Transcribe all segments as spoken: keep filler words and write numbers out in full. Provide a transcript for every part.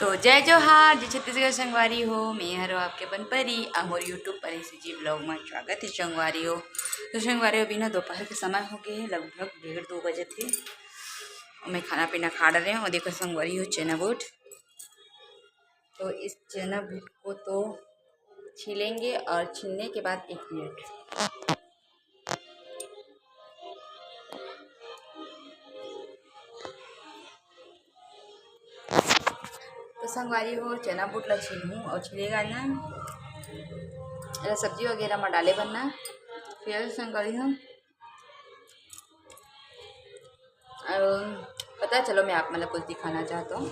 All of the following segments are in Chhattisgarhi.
तो जय जोहार, जय छत्तीसगढ़ संगवारी हो, मैं हरो आपके अपन परी, अउ मोर YouTube परी C G vlog में स्वागत है संगवारी हो। तो संगवारी हो, अभी ना दोपहर के समय हो गए है, लगभग डेढ़ दो बजे थे। और मैं खाना पीना खा डरे हूँ। और देखो संगवारी हो, चना बूट, तो इस चना बूट को तो छीलेंगे और छीलने के बाद एक मिनट। तो संगवारी हो, चना बूट ला छीलहूँ और छिलेगा ना, एला सब्जी वगैरह में डाले बर ना। फिर संगवारी हो, अउ पता चलो, मैं आप मन ला कुछ दिखाना चाहता हूँ।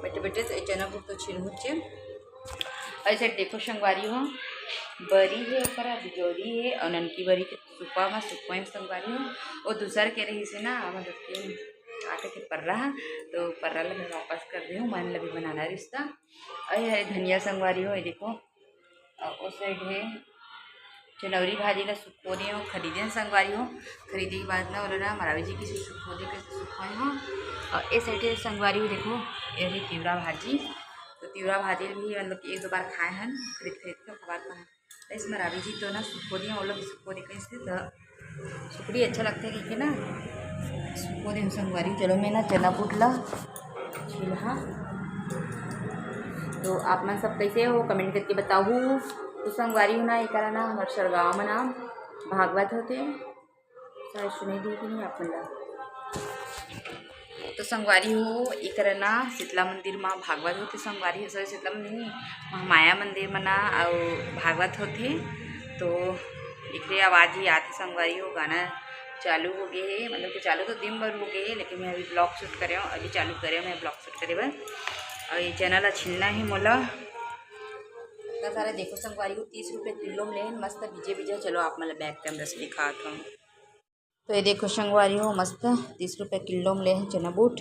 बेटे बेटे से चना बूट तो छीलहूँ चे। ऐसे देखो संगवारी हो, बरी है, ओकरा बिजौरी है, और ननकी बरी के सुपा में सुपा है संगवारी हो। वो दूसर के रही से ना, मतलब कि आटे के पर्रा, तो पर्रा ला मैं वापस कर रही हूँ, मन ला भी बनाना रिश्ता। और ये है धनिया संगवारी हो, ये देखो, और उस साइड है चनौरी भाजी ला सुखो दे हो, खरीदे हैं संगवारी हो। खरीदे के बाद ना, बोलो ना, मरावी जी किसे सुखो दे, कैसे सुखोए हो। और इस साइड है संगवारी हो, देखो, ये रही तिवरा भाजी। तो तिवरा भाजी भी मतलब कि एक दो बार खाए हैं खरीद खरीद के, ओकर बाद में इस मरावी जी तो ना सुखो दे, वो लोग सुखो दे कैसे तो सुकड़ी अच्छा लगता है कहिके ना, सुखो दे संगवारी। चलो मैं ना चना बूट ला छिलहा। तो आप मन सब कैसे हो, comment करके बताओ। तो संगवारी हो ना, एकरा ना हमर सरगांव में ना भागवत होते, शायद सुने दी कि नहीं आप मन ला। तो संगवारी हो, एकरा ना शीतला मंदिर में भागवत होते संगवारी हो, sorry, शीतला मंदिर नहीं, महामाया मंदिर में ना अउ भागवत होते। तो एकरे आवाज़ ही आथे संगवारी हो। गाना चालू हो गए है, मतलब कि चालू तो दिन भर हो गए है, लेकिन मैं अभी vlog shoot करे हूँ, अभी चालू करे हूँ मैं vlog shoot करे बर। और ये चना ला छीलना है मोला। इतना सारा देखो संगवारी हो, तीस रुपये किलो में ले, मस्त बीजे बीजे। चलो आप मतलब back camera से दिखाता हूँ। तो ये देखो संगवारी हो, मस्त तीस रुपये किलो में ले हैं चना बूट।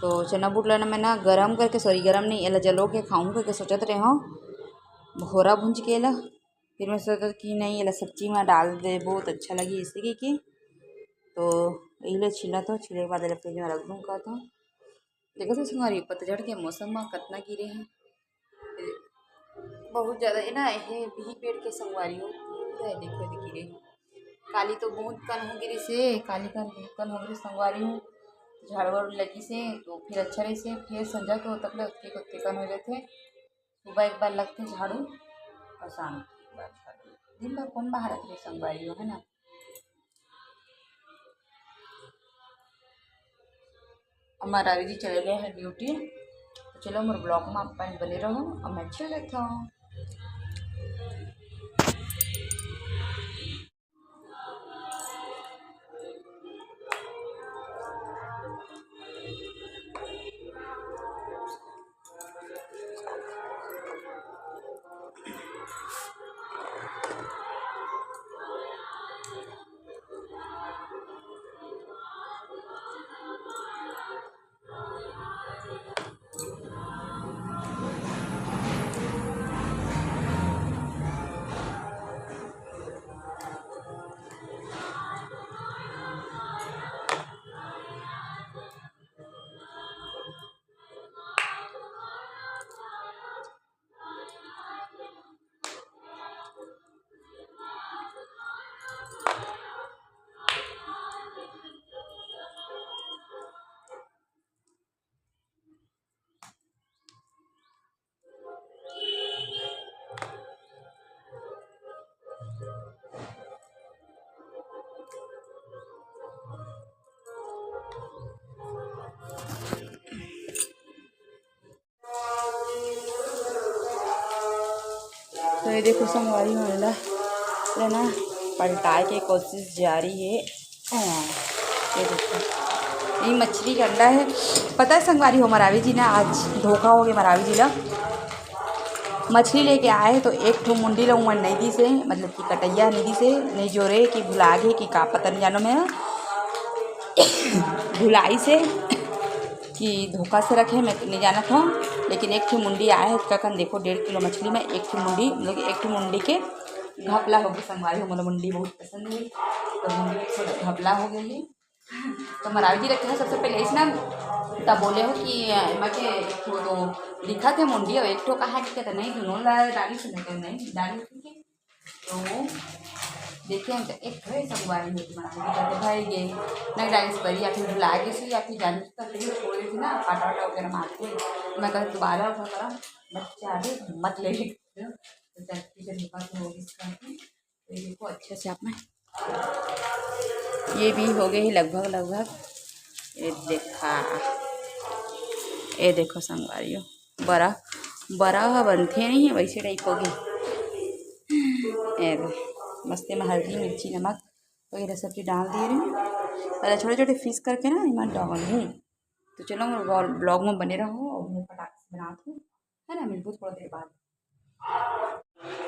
तो चना बूट ला ना मैं ना गरम करके, sorry, गरम नहीं, एला जलो के खाऊं करके सोचत रहे हूँ, भोरा भूंज के एला। फिर मैं सोचा कि नहीं, एला सब्जी में डाल देबो तो अच्छा लगी, इसे की, की। तो यही ले छीला था, छीले के बाद एला फ्रिज में रख दूँ का था। देखो तो संगवारी, पतझड़ के मौसम में कतना गिरे हैं, बहुत ज़्यादा है ना, ये भी पेड़ के संगवारी हो, पूरा है, देखो, देखी रे। काली तो बहुत कन हो गिरी से, काली कन बहुत कन हो गिरी संगवारी हो, झाड़ वाड़ लगी से, तो फिर अच्छा रही से, फिर संझा के होतक ले ओतके ओतके कन हो जाते। सुबह एक बार लगते झाड़ू और शाम को एक बार झाड़ू, दिन भर कौन बाहर रखे संगवारी हो, है ना। हमारा रवि जी चले गए हैं ड्यूटी, तो चलो मोर vlog में आप बने रहो और मैं छिल लेता हूँ। तो ये देखो संगवारी हो, एला ना पलटाए के कोशिश जारी है। हाँ, ये देखो, ये मछली के अंडा है। पता है संगवारी हो, मरावी जी ना आज धोखा हो गया मरावी जी ला। मछली लेके आए तो एक ठो मुंडी ला उमन नहीं दी से, मतलब कि कटैया नहीं दी से, नहीं जोरे कि भुला गए कि का पता नहीं जानो मैं। भुलाई से कि धोखा से रखे, मैं नहीं जानत हूँ, लेकिन एक ठो मुंडी आए है, ककन देखो, डेढ़ किलो मछली में एक ठो मुंडी, मतलब कि एक ठो मुंडी के घपला हो गई संगवारी हो, मतलब मुंडी बहुत पसंद है, तो मुंडी के थोड़ा घपला हो गई है। तो मरावी जी रखे हैं सबसे पहले इसना त बोले हो कि एमा के एक ठो तो दिखत हे मुंडी, अउ एक ठो कहा कि कहते नहीं, दोनों ला डाली से नहीं, नहीं डाली, ठीक है। तो देखिए, हम तो एक ठो ही संगवारी हो तुम्हारा, मुझे कहते भाई ये नहीं डाली से परी, या फिर भुला के से, या फिर जाने से पहले छोड़ देती ना, काटा वाटा वगैरह मारते हैं। मैं कहते दोबारा ऐसा करा, बच्चा अभी मत ले, तो चल, ठीक है, निकाल के होगी इसका। तो ये देखो अच्छे से आप में, ये भी हो गए ही लगभग लगभग। ये देखा, ये देखो संगवारी हो, बरा बरा ह बनथे नहीं, वैसे टाइप हो गए। ये दे, मस्त में हल्दी, मिर्ची, नमक वगैरह सब चीज डाल दिए रहे। पहले छोटे छोटे पीस करके ना इमा डाल हूँ। तो चलो, मोर ब्लॉग में बने रहो और मैं फटाक से बनाती हूँ, है ना, मिलबो थोड़ा देर बाद।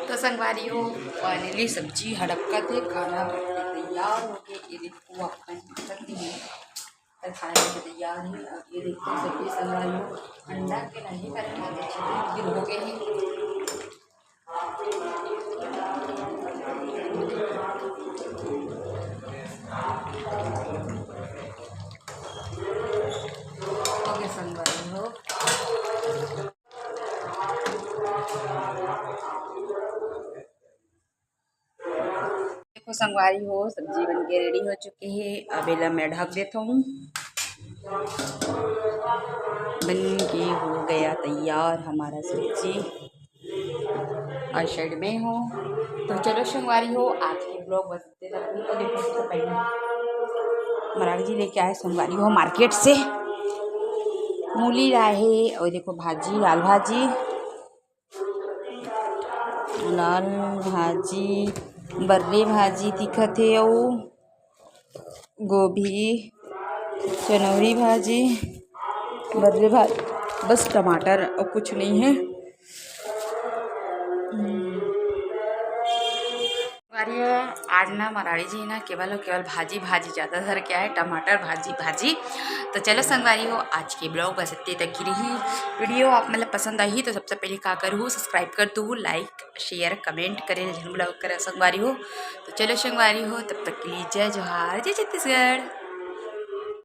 तो संगवारी हो, फाइनली सब्जी हड़पका थे, खाना बनके तैयार हो गए। ये देखो, आपका दिखत नहीं है, पर खाने के तैयार है। अब ये देखो सब्जी संगवारी हो, अंडा के नहीं करना, तो चिकन हो गए हैं। ओके संगवारी हो, देखो संगवारी हो, सब्जी बन के रेडी हो चुके हे। अब एला मैं ढक देता हूँ। बन के हो गया तैयार हमारा सब्जी। और साइड में हो, तो चलो संगवारी हो, आज के ब्लॉग बस इतने तक ही। तो देखो, सबसे पहले मराठी जी लेके आए संगवारी हो मार्केट से, मूली लाए हे, और देखो भाजी, लाल भाजी, लाल भाजी, बर्रे भाजी दिखत हे, अउ गोभी, चनौरी भाजी, बर्रे भाजी, बस टमाटर और कुछ नहीं है। हम्म। अरे, आज ना मराठी जी ना केवल और केवल भाजी भाजी ज़्यादा धर के आए, टमाटर भाजी भाजी। तो चलो संगवारी हो, आज के ब्लॉग बस इतने तक ही रही। वीडियो आप मतलब पसंद आई तो सबसे पहले का करूँ, सब्सक्राइब कर दू, लाइक शेयर कमेंट करे, झन ब्लॉग करे संगवारी हो। तो चलो संगवारी हो, तब तक के लिए जय जोहार, जय छत्तीसगढ़।